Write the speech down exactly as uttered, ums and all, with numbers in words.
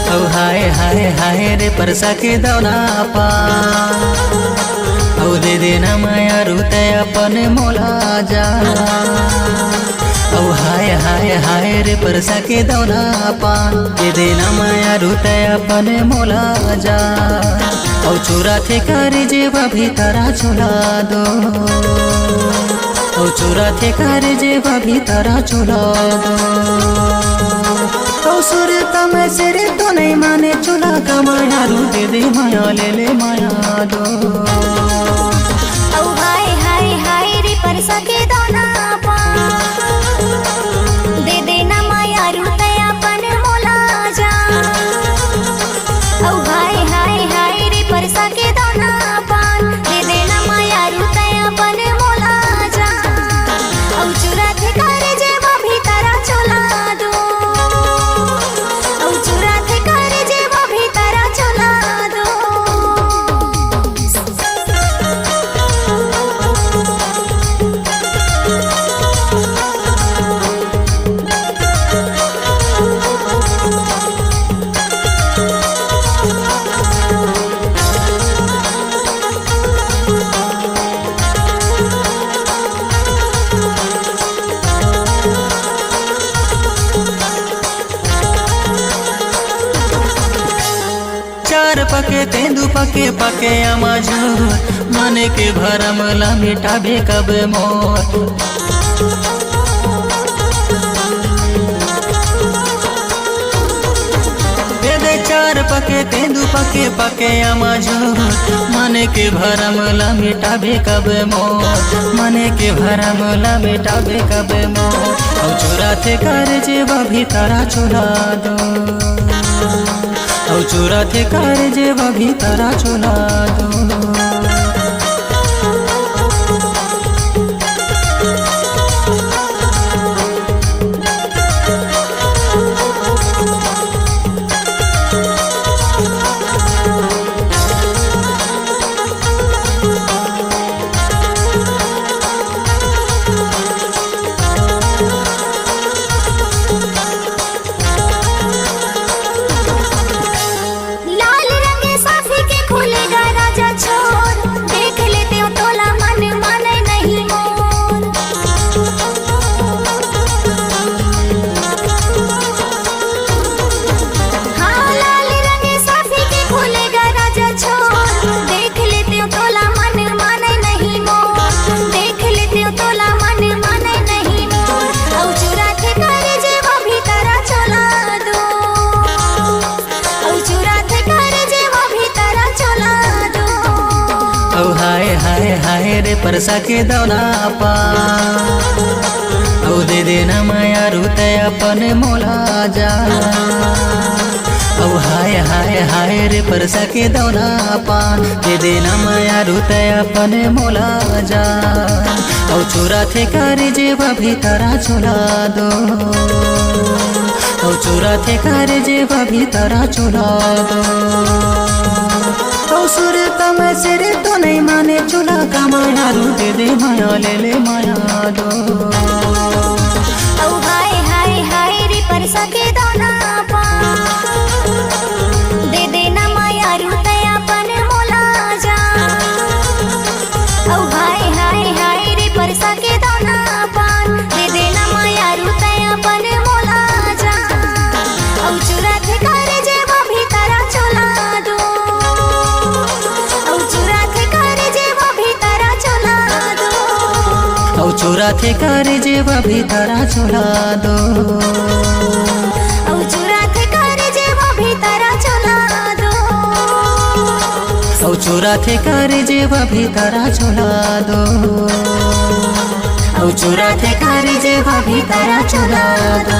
अउ हाय, हाय, हाय रे परसा के दौना पान, अउ दे देना मया रूते अपन मोला जा। अउ हाय, हाय, हाय रे परसा के दौना पान, दे देना मया रूते अपन मोला जा। अउ चुराथे करे जेब भीतरा चुला दो, अउ चुराथे करे जेब भीतरा चुला दो। अउ सुरता में सिर तो नहीं माने चुला का मया रू दे दे मया ले ले मया दो। अउ हाय, हाय, हाय रे परसा के दौना पान, दे देना मया रूते अपन मोला जा। अउ हाय, हाय, हाय रे परसा के दौना पान, दे देना मया रूते अपन मोला जा। अउ चुराथे करे जेब भीतरा चुला दो, अउ चुराथे करे जेब भीतरा चुला दो। चार पके तेंदू पके पके अमजू, मन के भरम ला मिटाबे कब मोर। दे दे चार पके तेंदू पके पके अमजू, मन के भरम ला मिटाबे कब मोर, मन के भरम ला मिटाबे कब मोर। अउ चुराथे करे जेब भीतरा चुला दो, अउ चुराथे करे जेब भीतरा चुला दो। लाल रंग साफी के खुलेगा राजा छोर, देख लेते हो तोला मन माने नहीं मोर। हाँ, लाल रंग साफी के खुलेगा राजा छोर, देख लेते हो तोला मन माने नहीं मोर, देख लेते हो तोला मन माने नहीं मोर। अउ चुराथे करे जेब भीतरा चुला दो, अउ चुराथे करे जेब भीतरा चुला दो। अउ हाय, हाय, हाय रे परसा के दौना पान, अउ दे देना मया रूते अपन मोला जा। अउ हाय, हाय, हाय रे परसा के दौना पान, दे देना मया रूते अपन मोला जा। अउ चुराथे करे जेब भीतरा चुला दो, अउ चुराथे करे जेब भीतरा चुला दो। अउ सुरता में सिर तो नहीं माने चुला का मया रू दे दे मया ले ले मया दो। अउ हाय, हाय, हाय रे परसा के दौना पान, दे देना मया रूते अपन मोला जा। अउ हाय, हाय, हाय रे परसा के दौना पान, दे देना मया रूते अपन मोला जा। अउ चुराथे करे जेब भीतरा चुला दो, अउ चुराथे करे जेब भीतरा चुला दो। अउ चुराथे करे जेब भीतरा चुला दो। अउ चुराथे करे जेब भीतरा चुला दो। अउ चुराथे करे जेब भीतरा चुला दो। अउ चुराथे करे जेब भीतरा चुला दो।